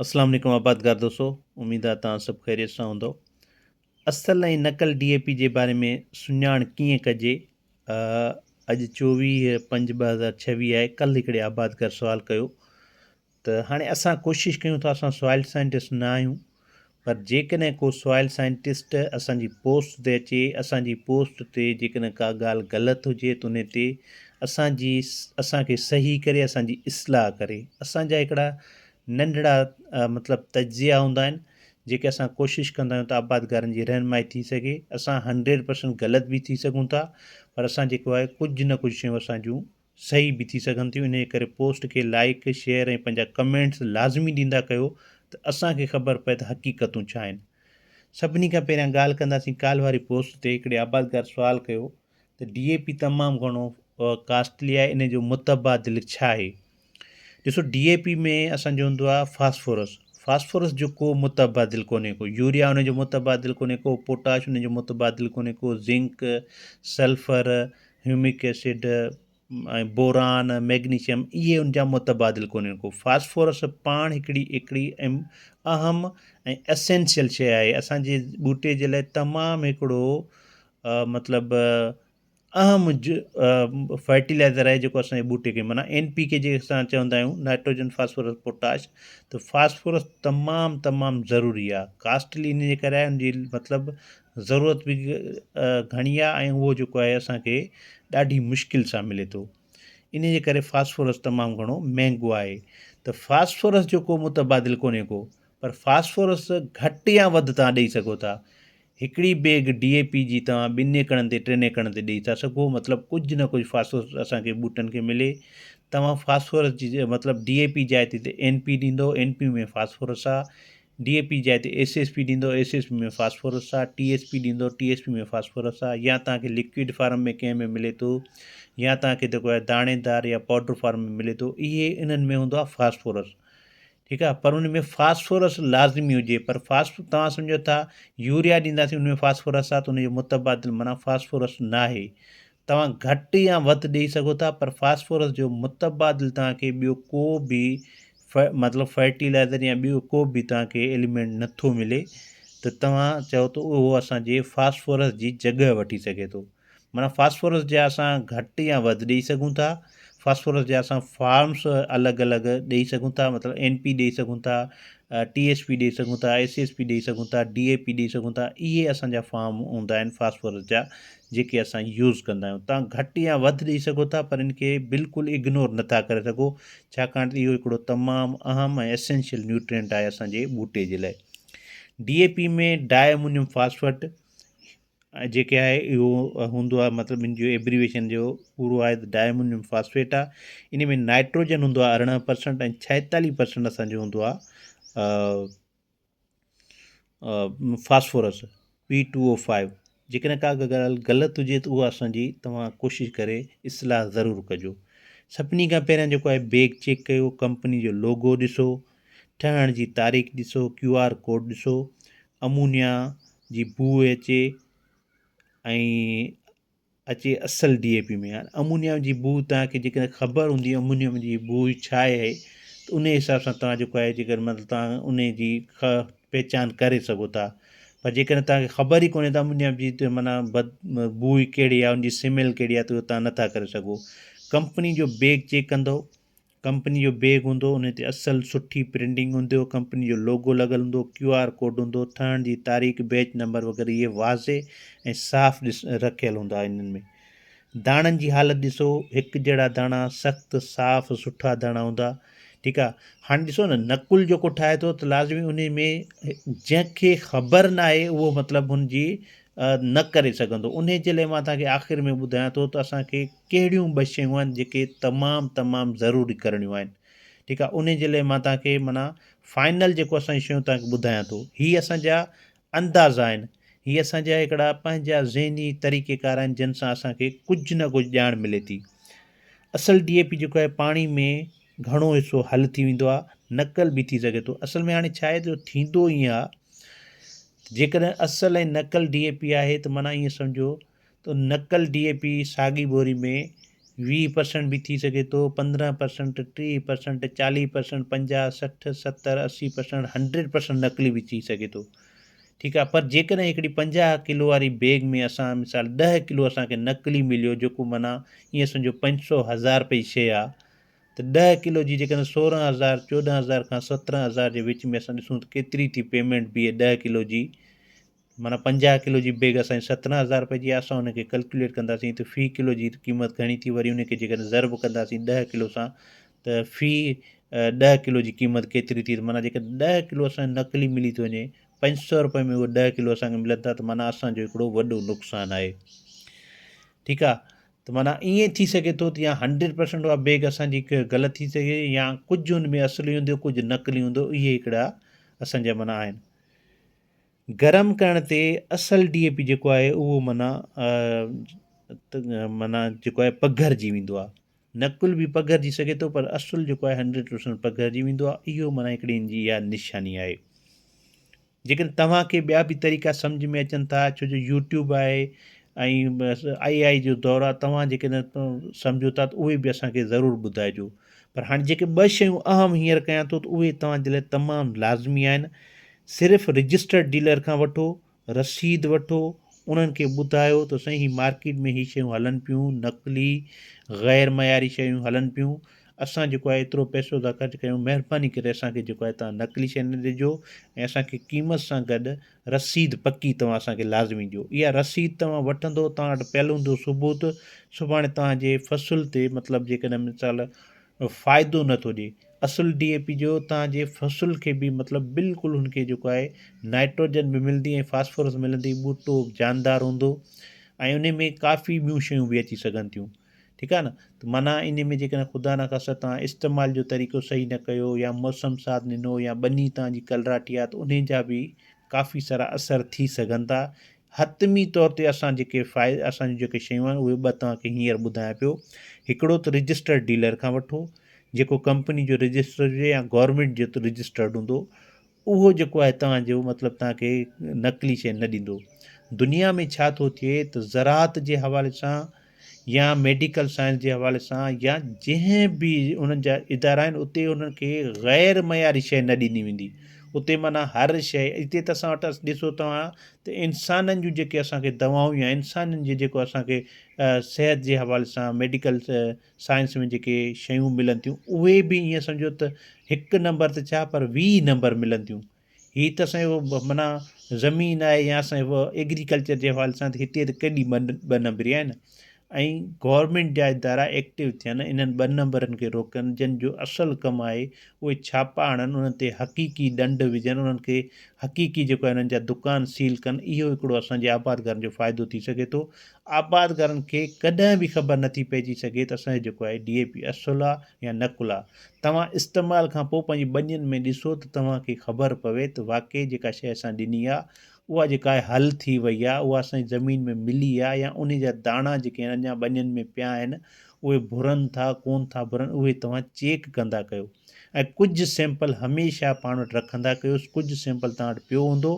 اسلام عليڪم آبادگار دوستو اميد آ توهان سڀ خيريت سان هوندو اصل ۽ نقل ڊي اي پي جي باري ۾ سڃاڻ ڪيئن ڪجي اڄ 24/5/2026 آهي ڪل هڪڙي آبادگار سوال ڪيو ته هاڻي اسان ڪوشش ڪيون ٿا اسان سوائل سائنٽسٽ نه آهيون پر جيڪڏهن ڪو سوائل سائنٽسٽ اسان جي پوسٽ تي اچي اسان جي پوسٽ تي جيڪڏهن ڪا ڳالهه غلط هجي ته ان تي اسان جي اسان کي صحيح ڪري اسان جي اصلاح ڪري اسان جا هڪڙا ننڍڙا مطلب تجزيا هوندا آهن جيڪي اسان ڪوشش ڪندا آهيون ته آبادگارن جي رهنمائي ٿي سگهي اسان هنڊريڊ پرسنٽ غلط به ٿي سگهون ٿا پر اسان جيڪو آهي ڪجهه نه ڪجهه شيون اسان جون صحيح به ٿي سگهن ٿيون انهيء ڪري پوسٽ کي لائيڪ، شيئر ۽ پنهنجا ڪمينٽس لازمي ڏيندا ڪيو ته اسان کي خبر پئي ته حقيقتون ڇا آهن. سڀني کان پهريان ڳالهه ڪنداسين ڪالهه واري پوسٽ تي هڪڙي آبادگار سوال ڪيو ته ڊي اي پي تمام گهڻو ڪاسٽلي آهي ان جو متبادل ڇا آهي؟ ڏسو ڊي اي پي ۾ اسان جو هوندو آهي فاسفورس فاسفورس جو ڪو متبادل ڪونهي ڪو يوريا ان جو متبادل ڪونهي ڪو پوٽاش ان جو متبادل ڪونهي ڪو zinc sulphur humic acid ۽ boron, magnesium اهي ان جا متبادل ڪونهن ڪو. فاسفورس پاڻ هڪڙي هڪڙي اهم ۽ اسينشل شيء آهي اسان جي ٻوٽي جي لاء تمام هڪڙو مطلب اهم فرٽيلائزر آهي جيڪو اسان جي ٻوٽي کي معنيٰ اين پي ڪي جي اسان چوندا آهيون نائٽروجن فاسفورس پوٽاش ته فاسفورس تمام تمام ضروري آهي ڪاسٽلي ان جي ڪري آهي ان جي مطلب ضرورت به گهڻي آهي ۽ اهو جيڪو آهي اسان کي ڏاڍي مشڪل سان ملي ٿو ان جي ڪري فاسفورس تمام گهڻو مهنگو آهي ته فاسفورس جو ڪو متبادل ڪونهي ڪو پر فاسفورس گهٽ يا وڌ توهان ڏئي سگهو ٿا هڪڙي بيگ ڊي اي پي جي توهان ٻن ايڪڙن تي ٽن ايڪڙن تي ڏئي ٿا سگهو مطلب ڪجهه نه ڪجهه فاسفورس اسان کي ٻوٽن کي ملي توهان فاسفورس جي مطلب ڊي اي پي جاء تي اين پي ڏيندو اين پي ۾ فاسفورس آهي ڊي اي پي جاء تي ايس ايس پي ڏيندو ايس ايس پي ۾ فاسفورس آ ٽي ايس پي ڏيندو ٽي ايس پي ۾ فاسفورس آ يا توهان کي لڪوئڊ فارم ۾ ڪنهن ۾ ملي ٿو يا توهان کي جيڪو آهي داڻيدار يا پائوڊر فارم ۾ ملي ٿو اهي انهن ۾ هوندو آ فاسفورس ٺيڪ آ پر ان ۾ فاسفورس لازمي هجي پر فاسف توهان سمجهو ٿا يوريا ڏينداسين ان ۾ فاسفورس آ ته ان جو متبادل معنيٰ فاسفورس ناهي توهان گهٽ يا وڌ ڏئي سگهو ٿا پر فاسفورس جو متبادل توهان کي ٻيو ڪو به مطلب فرٽيلائزر يا ٻيو ڪو به توهان کي ايليمينٽ نٿو ملي ته توهان چئو ته اهو اسان جي فاسفورس جي جڳهه وٺي سگهي ٿو معنيٰ فاسفورس جا اسان گهٽ يا وڌ ڏئي سگهون ٿا فاسفورس جا اسان فارمس الڳ الڳ ڏئي سگهون ٿا مطلب اين پي ڏئي سگهون ٿا ٽي ايس پي ڏئي سگهون ٿا ايس ايس پي ڏئي سگهون ٿا ڊي اي پي ڏئي سگهون ٿا اهي اسان جا فارم هوندا آهن فاسفورس جا جيڪي اسان يوز ڪندا آهيون تان گهٽ يا وڌ ڏئي سگهو ٿا پر ان کي بلڪل اگنور نٿا ڪري سگهو ڇاڪاڻ ته اهو هڪڙو تمام اهم ۽ اسينشل نيوٽرينٽ آهي اسان جي ٻوٽي جي لاء D A P ۾ di ammonium phosphate جيڪي آهي اهو هوندو آهي مطلب ان جو ايبريويشن جو پورو آهي ته ڊائي امونيم فاسفيٽ آهي ان ۾ نائٽروجن هوندو آهي 18% ۽ 46% اسانجو هوندو آهي فاسفورس پي ٽو او فائيو جيڪڏهن ڪا ڳالهه غلط هجي ته اها اسانجي توهان ڪوشش ڪري اصلاح ضرور ڪجو سڀني کان پهريان جيڪو آهي بيگ چيڪ ڪيو ڪمپني جو لوگو ڏسو ٺهڻ جي تاريخ ڏسو ڪيو آر ڪوڊ ڏسو امونيا جي بوء اچي ۽ اچي اصل ڊي اي پي ۾ هاڻي امونيا جي بوء توهان کي جيڪڏهن خبر هوندي امونيم جي بوء ڇا آهي ته ان حساب سان توهان جيڪو آهي جيڪر مطلب توهان ان جي پهچان ڪري سگهو ٿا پر جيڪڏهن توهان کي خبر ئي ڪونهي ته امونيم جي معنيٰ بد بوء ڪهڙي آهي ان جي سميل ڪهڙي آهي ته اهو توهان نٿا ڪري سگهو ڪمپني جو بيگ چيڪ ڪندو ڪمپني جو بيگ هوندو ان تي اصل سٺي پرنٽنگ هوندي ڪمپني جو لوگو لڳل هوندو ڪيو آر ڪوڊ هوندو ٺهڻ جي تاريخ بيچ نمبر وغيره اهي واضح ۽ صاف ڏس رکيل هوندا انهن ۾ داڻن جي حالت ڏسو هڪ جهڙا داڻا سخت صاف سٺا داڻا هوندا ٺيڪ آ هاڻي ڏسو نه نقل جيڪو ٺاهي ٿو ته لازمي ان ۾ جنهن کي خبر نه آهي اهو مطلب هن جي نه ڪري سگهندو انهي جي لاء مان توهان کي آخر ۾ ٻڌايان ٿو ته اسان کي ڪهڙيون ٻه شيون آهن جيڪي تمام تمام ضروري ڪرڻيون آهن ٺيڪ آهي انهي جي لاء مان توهان کي معنيٰ فائنل جيڪو اسان جون شيون توهان کي ٻڌايان ٿو هي اسان جا اندازا آهن هي اسان جا هڪڙا پنهنجا ذهني طريقي ڪار آهن جن سان اسان کي ڪجهه نه ڪجهه ڄاڻ ملي ٿي اصل ڊي اي پي جيڪو آهي پاڻي ۾ گهڻو حصو حل ٿي ويندو آهي نقل به ٿي سگهي ٿو اصل ۾ هاڻي ڇا آهي جو ٿيندو ائين آهي جيڪڏهن اصل ۽ نقل ڊي اي پي آهي ته معنيٰ ائين سمجهو ته نقل ڊي اي پي ساڳي ٻوري ۾ 20 پرسنٽ به ٿي سگهي ٿو، 15 percent, 30 percent, 40 percent, 50، 60، 70، 80 percent, 100 percent نقلي به ٿي سگهي ٿو. ٺيڪ آهي پر جيڪڏهن هڪڙي 50 ڪلو واري بيگ ۾ اسان مثال 10 ڪلو اسان کي نقلي مليو جيڪو معنيٰ ائين سمجهو 500 هزار رپئي جي شيء آهي ته 10 ڪلو جي جيڪڏهن 16 هزار 14 هزار کان 17 هزار جي وچ ۾ اسان ڏسون ته ڪيتري ٿي پيمينٽ بيهي 10 ڪلو جي معنيٰ 50 ڪلو جي بيگ اسان جي 17 هزار رپئي جي آهي اسان ان کي ڪلڪيوليٽ ڪنداسين ته في ڪلو جي قيمت گهڻي ٿي وري ان کي جيڪڏهن ضرب ڪنداسين 10 ڪلو سان ته في 10 ڪلو جي قيمت ڪيتري ٿي ته معنيٰ جيڪڏهن 10 ڪلو اسان کي نقلي ملي ٿو وڃي 500 رپئي ۾ اهو 10 ڪلو اسان کي ملن ٿا ته معنيٰ اسان جو هڪڙو وڏو نقصان آهي ٺيڪ آهي ته معنيٰ ائين ٿي سگهي ٿو ته يا هنڊريڊ پرسنٽ اها بيگ اسان جي غلط ٿي سگهي يا ڪجهه ان ۾ اصلي هوندو ڪجهه نقلي هوندو اهي هڪڙا اسان جا معنيٰ آهن گرم ڪرڻ تي اصل ڊي اي پي جيڪو آهي اهو معنيٰ معنيٰ جيڪو آهي پگهرجي ويندو آهي نقل به پگهرجي سگهي ٿو پر اصل جيڪو آهي هنڊريڊ پرسنٽ پگهرجي ويندو آهي اهو معنيٰ هڪڙي ان جي اها نشاني آهي جيڪڏهن توهان کي ٻيا به طريقا سمجھ ۾ اچن ٿا ڇو جو يوٽيوب آهي ۽ آئي آئي جو دور آهي توهان جيڪڏهن سمجھو ٿا ته اهي به اسان کي ضرور ٻڌائجو پر هاڻي جيڪي ٻه شيون اهم هينئر ڪيان ٿو ته اهي توهان جي لاء تمام لازمي آهن صرف رجسٽرڊ ڊيلر کان وٺو، رسيد وٺو، انهن کي ٻڌايو ته سائين هي مارڪيٽ ۾ هي شيون هلن پيون، نقلي، غير معياري شيون هلن پيون، اسان جيڪو آهي ايترو پئسو ٿا خرچ ڪيون، مهرباني ڪري اسان کي جيڪو آهي توهان نقلي شيء نه ڏجو ۽ اسان کي قيمت سان گڏ رسيد پڪي توهان اسان کي لازمي ڏيو. اها رسيد توهان وٺندو، توهان وٽ پيل هوندو ثبوت، سڀاڻي توهان جي فصل تي مطلب جيڪڏهن مثال فائدو نه ٿو ڏئي اصل ڊي اي پي جو تان جي فصل کي به مطلب بلڪل هن کي جيڪو آهي نائٽروجن به ملندي ۽ فاسفورس ملندي ٻوٽو جاندار هوندو ۽ ان ۾ ڪافي ٻيون شيون به اچي سگهن ٿيون ٺيڪ آهي نه ته معنيٰ ان ۾ جيڪڏهن خدا نه خاصه تان استعمال جو طريقو صحيح نه ڪيو يا موسم ساٿ ڏنو يا ٻني تان جي ڪلراٽي آهي ته ان جا به ڪافي سارا اثر ٿي سگهن ٿا حتمي طور تي اسان جيڪي فائد اسان جون جيڪي شيون آهن اهي ٻه توهان کي هينئر ٻڌايان پيو هڪڙو ته رجسٽرڊ ڊيلر کان وٺو جيڪو ڪمپني جو رجسٽرڊ هجي يا گورنمينٽ جو رجسٽرڊ هوندو اهو جيڪو آهي توهان جو مطلب توهان کي نقلي شيء نه ڏيندو دنيا ۾ ڇا ٿو ٿئي ته زراعت جي حوالي سان يا ميڊيڪل سائنس جي حوالي سان يا جنهن به انهن جا ادارا آهن اتي انهن کي غير معياري شيء نه ڏني ويندي اتي معنيٰ هر شيء اتي ته اسان وٽ ڏسو توهان ته انسانن جون جيڪي اسان کي دوائون يا انسانن جي جيڪو اسان کي صحت جي حوالي سان ميڊيڪل سائنس ۾ جيڪي شيون ملن ٿيون اهي به ائين سمجهو ته هڪ نمبر ته ڇا پر 20 نمبر ملن ٿيون هي ته اسان جو معنيٰ زمين آهي يا اسان جو ايگريڪلچر جي حوالي سان ته هتي ته ڪيڏي ٻه نمبري آهي نه ۽ گورنمينٽ جا ادارا ايڪٽو ٿين انهن ٻه نمبرن کي روڪن جن جو اصل ڪم آهي اهي ڇاپا هڻن انهن تي حقيقي ڏنڊ وجهن انهن کي حقيقي جيڪو آهي انهن جا دڪان سيل ڪن اهو هڪڙو اسان جي آبادگارن جو فائدو ٿي سگهي ٿو آبادگارن کي ڪڏهن به خبر نٿي پئجي سگهي ته اسان جو جيڪو آهي ڊي اي پي اصل آهي يا نقل آهي توهان استعمال کان پوء پنهنجي ٻنين ۾ ڏسو ته توهان کي خبر پوي ته واقعي جيڪا شيء اسان ڏني آهي اها جيڪا آهي حل ٿي وئي آهي اها اسان جي زمين ۾ ملي آهي يا انهي جا داڻا جيڪي آهن اڃا ٻنين ۾ پيا آهن اهي ڀرن ٿا ڪون ٿا ڀرن اهي توهان چيڪ ڪندا ڪيو ۽ ڪجهه سيمپل هميشه پاڻ وٽ رکندا ڪيوس ڪجهه سيمپل توهان وٽ پيو هوندو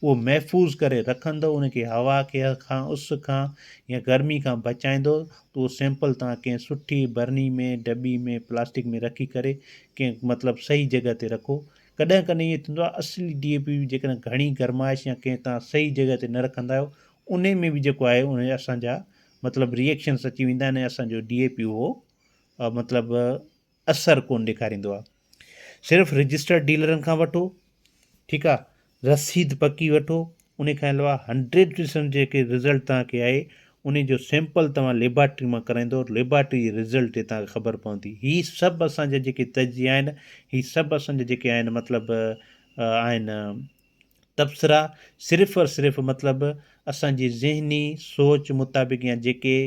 اهو محفوظ ڪري رکندو ان کي هوا کي کان اس کان يا گرمي کان بچائيندو ته اهو سيمپل توهان ڪنهن سٺي برني ۾ ڊٻي ۾ پلاسٽڪ ۾ رکي ڪري ڪنهن مطلب صحيح جڳهه تي رکو ڪڏهن ڪڏهن ائين ٿيندو آهي اصلي ڊي اي پي جيڪڏهن گهڻي گرمائش يا ڪنهن توهان صحيح جڳهه تي نه رکندا آهيو انهي ۾ به جيڪو آهي ان اسان جا مطلب ريئڪشنس اچي ويندا آهن ۽ اسان جو ڊي اي پي اهو مطلب اثر ڪونه ڏيکاريندو آهي صرف رجسٽرڊ ڊيلرن کان وٺو ٺيڪ آ رسيد پڪي وٺو ان کان علاوه هنڊريڊ پرسنٽ جيڪي رزلٽ توهان کي آهي ان جو سيمپل توهان ليبارٽري مان ڪرائيندو ليبارٽري جي رزلٽ تي توهان کي خبر پوندي هي سڀ اسان جا جيڪي تجزيا آهن هي سڀ اسان جا جيڪي آهن مطلب آهن تبصرا صرف اور صرف مطلب اسان جي ذهني سوچ مطابق يا جيڪي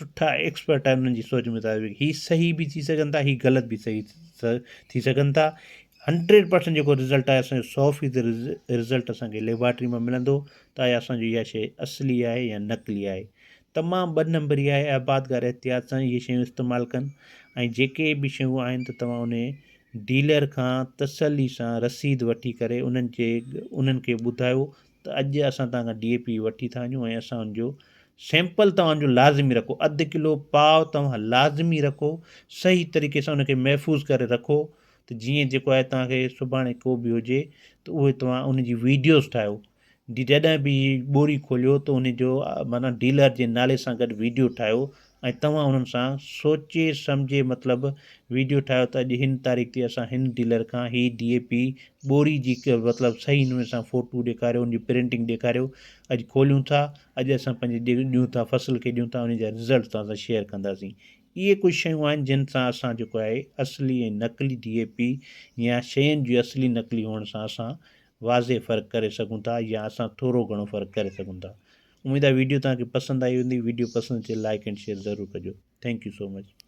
سٺا ايڪسپرٽ آهن انهن جي سوچ مطابق هي صحيح به ٿي سگهن ٿا هي غلط به صحيح ٿي سگهن ٿا هنڊريڊ پرسنٽ جيڪو رزلٽ آهي اسانجو سو فيصد رزلٽ اسانکي ليبارٽري مان ملندو ته آيا اسانجو اها شيء اصلي آهي يا نقلي آهي تمام ٻه نمبري آهي آبادگار احتياط سان اهي شيون استعمال ڪن ۽ جيڪي به شيون آهن ته توهان ان ڊيلر کان تسلي سان رسيد وٺي ڪري انهن جي انهن کي ٻڌايو ته اڄ اسان توهان کان ڊي اي پي وٺي ٿا وڃون ۽ اسان ان جو سيمپل توهان جو لازمي رکو اڌ ڪلو پاء توهان لازمي رکو صحيح طريقي سان ان کي محفوظ ڪري رکو ته جيئن جيڪو آهي توهان کي سڀاڻي ڪو به هجي ته اهي توهان ان جي ويڊيوز ٺاهيو جڏهن به ٻوري کوليو ته ان جو معنيٰ ڊيلر جي نالي سان گڏ ويڊيو ٺاهيو ۽ توهان انهن سان سوچي سمجهي مطلب ويڊيو ٺاهيو ته اڄ هن تاريخ تي اسان هن ڊيلر کان هي ڊي اي پي ٻوري جي مطلب صحيح نموني سان فوٽو ڏيکاريو ان جي پرنٽنگ ڏيکاريو اڄ کوليون ٿا اڄ اسان پنهنجي ڏيون ٿا فصل کي ڏيون ٿا ان جا رزلٽ توهان سان شيئر ڪنداسين اهي ڪجهه شيون آهن جن سان اسان جيڪو آهي اصلي ۽ نقلي ڊي اي پي يا شين جي اصلي نقلي هئڻ سان اسان واضح فرق ڪري سگهون ٿا يا اسان ٿورو گهڻو فرق ڪري سگهون ٿا اميد آهي ويڊيو توهان کي پسند آئي هوندي ويڊيو پسند اچي لائڪ اينڊ شيئر ضرور ڪجو thank you so much.